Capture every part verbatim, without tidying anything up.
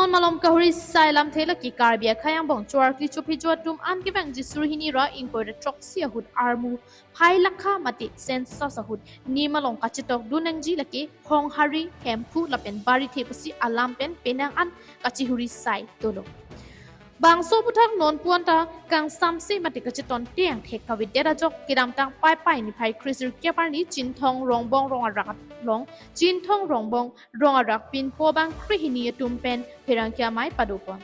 Malom kahuri sai lamthe lake Karbi akhei angbong Choarkli Chophejo atum an kevangji suri hini ra ingkoi ra throksi ahut armu phai lakha mate census ahut nimalom kachetokdun nangji lake Honghari, Hemphu lapen Barithe pusi alam pen penang an kachihuri sai dolo. Bangso aputhak non puan ta kangsamse mate kacheton tiang thek kavedet ajok kedamtang Paipai niphai kresirkep arni Chinthong Rongbong rong arak along Chinthong Rongbong rong arak pinpo bang krehini atum pen pherangke amei padopon.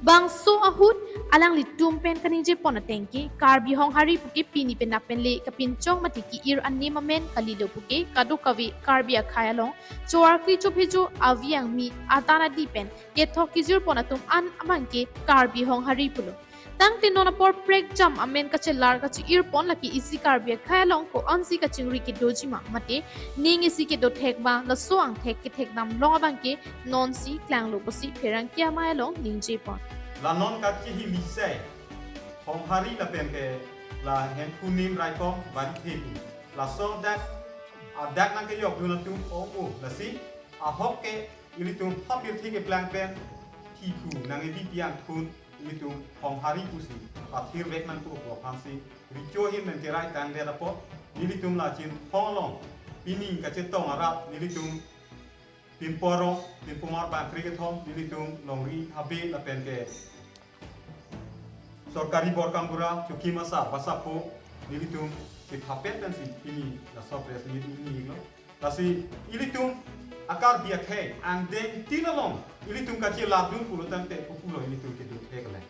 Bangso ahut alanglitum pen kaningjepon ateng ke Karbi Honghari puke pini penap pen le kapinchong mate ki-ir anim amen kalilo puke kadokave Karbi akhei along Choarkli Chophejo avi angmi atan adi pen kethok kijirpon atum an abang ke Karbi Honghari pulo. Tangte non apor prekjam amen kachelar kachi-irpon lake isi Karbi akhei along ko-ansi kachingri kedoji ma mate ning isi kedo thek ba laso angthek kethekdam long abang ke nonsi klanglo pusi pherangke amei along ningjepon. La non kachihili sai Honghari lapen ke la Hemphu nim raikom Barithe pu. Laso dak adak nangkejokdun atum o o lasi ahok ke ilitum hapirthe keplang pen thiphu nang-ebi piang thun ilitum Honghari pusi pathir vek nangpo aphansi recho ahin pen kerai tangdet apot nelitum la Chinthong along pini kachetong arat nelitum pinpo rong, pinpo mar bang krekethom, nelitum longri habe lapen ke sorkari bor gaonbura, chowki masa, basapo, nelitum kethapet pensi pini laso press meet ninglo. Lasi ilitum a-Karbi akhei angdeng tin along ilitum kachelardun pulo tangte kopulo ilitum kedo thek le.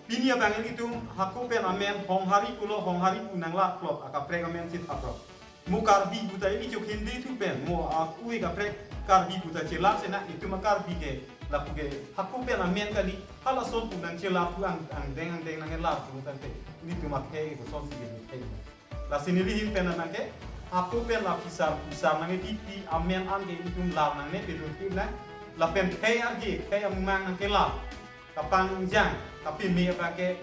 Pini abang ilitum hako pen amen Honghari pulo, Honghari pu nanglarklot akaprek amen si thaplo. Mo Karbi pu ta ili chok Hindi thu pen, mo a-ui kaprek Karbi pu ta chelar sena itum a-Karbi ke lapu ke hako pen amen kali, halason pu nangchelar thu ang angdeng angdeng nanglar pu tangte ilitum akhei kosonsi ningthek. Lasi neli ahin pen abang ke hako pen la phisar phisar nang-ebi pi amen an ke itum lar nangne pedun thip nang, lapen khei arje khei amumang nangkelar. Kapangjang kapime abang ke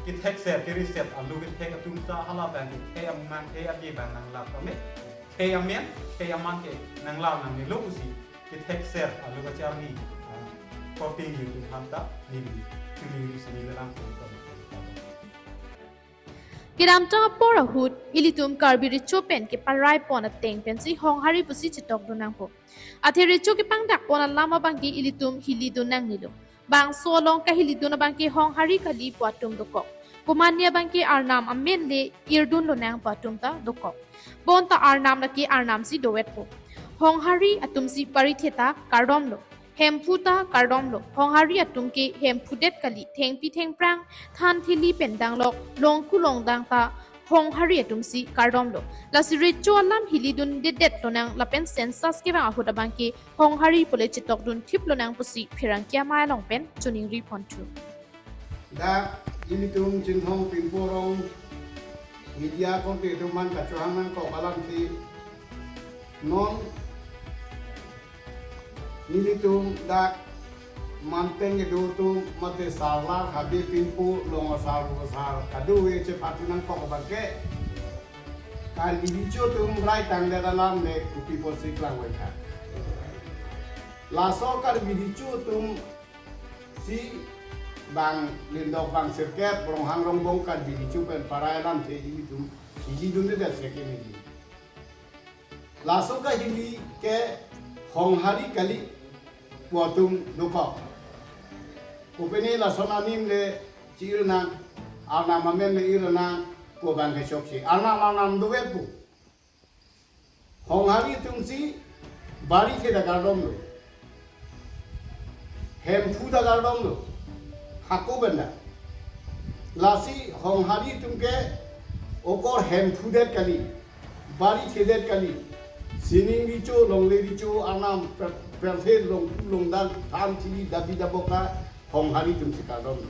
kethekser kereset alu kethek atum ta hala abang ke khei amumang khei arje abang nanglar tame, khei amen khei amang ke nanglar nangnelo pusi kethekser alu kacharli, ah, korte ningdun aphan ta neli chuningri si neli lang pon. Kedamtang apor ahut ilitum Karbi recho pen keparaipon ateng pensi Honghari pusi chetokdun nangpo. Athe recho kepangdakpon alam abang ke ilitum hilidun nangnelo. Bangso along kahilidun abang ke Honghari kali pu atum dokok. Komatne abang ke Arnam amen le irdun lonang pu atum ta dokok. Bonta Arnam lake Arnam si dovetpo. Honghari atum si Barithe ta kardomlo. Hemphu ta kardomlo. Honghari atum ke Hemphu det kali, thengpi thengphrang, than thili pen danglok, longku longdang ta Honghari atum si kardomlo. Lasi recho alam hilidundedet lonang lapen census kevang ahut abang ke Honghari pule chetokdun thip lonang pusi pherangke amei along pen choningri ponthu. Dak ilitum Chinthong pinpo rong media korte atum aphan kachohang nangkok alam si non nelitum dak manteng kedo atum mate sarlar habe pinpo long asar asar kadokave chepathu nangkok abang ke Karbi recho atum rai tangdet alam le kopi apotsi klangvoi tha. Laso Karbi recho atum si bang lindok bang sirkep Ronghang Rongbong Karbi recho pen parai alamthe ilitum hilidundedet seke neli. Laso kahili ke Honghari kali pu atum dokok. Kopine lason anim le chi-ir nang, Arnam amen le ir nang pu abang ke chokche. Arnam Arnam dovet pu. Honghari atum si Barithe ta kardomlo. Hemphu ta kardomlo. Hako pen ta. Lasi Honghari atum ke okor Hemphu det kali, Barithe det kali. Sining recho, longle recho, Arnam per-, perthe longku longdang, than thili dabi daboka Honghari atum si kardomlo.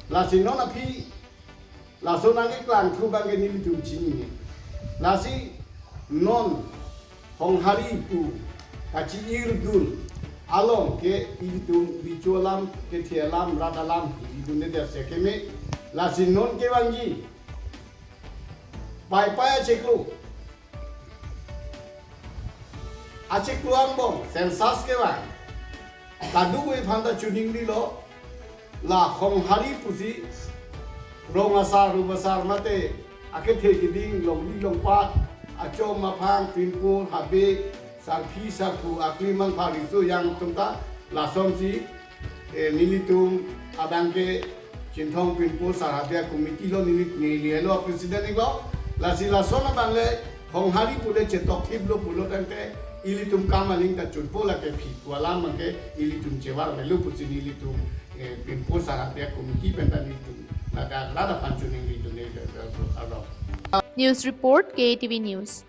Lasi non aphi laso nangkeklang thu abang ke nelitum chinine. Lasi non Honghari pu kachi-irdun along ke ilitum recho alam, kethe alam, rat alam hilidundedet seke me. Lasi non kevangji Paipai achiklo Achiklo angbong census kevang kadokave aphanta choningrilo, la Honghari pusi rong asar, rup asar mate akethe keding, longri longpat, achom aphang, pinpur, habe, sarpi sarpo, akli mangpha, riso yang atumta lasonsi, eh, nelitum abangke Chinthong Pinpur Sar Habe Committee lo, neli neli lo president iklo. Lasi lason abang le Honghari pule chetok thiplo pulo tangte ilitum kam aling ta chunpo, lake phi kuala mangke ilitum chevar velo pusi nelitum, eh, Pinpur Sar Habe Committee penta nelitum ladak rada panchin ningri dun ne alo. News report, K A T V News.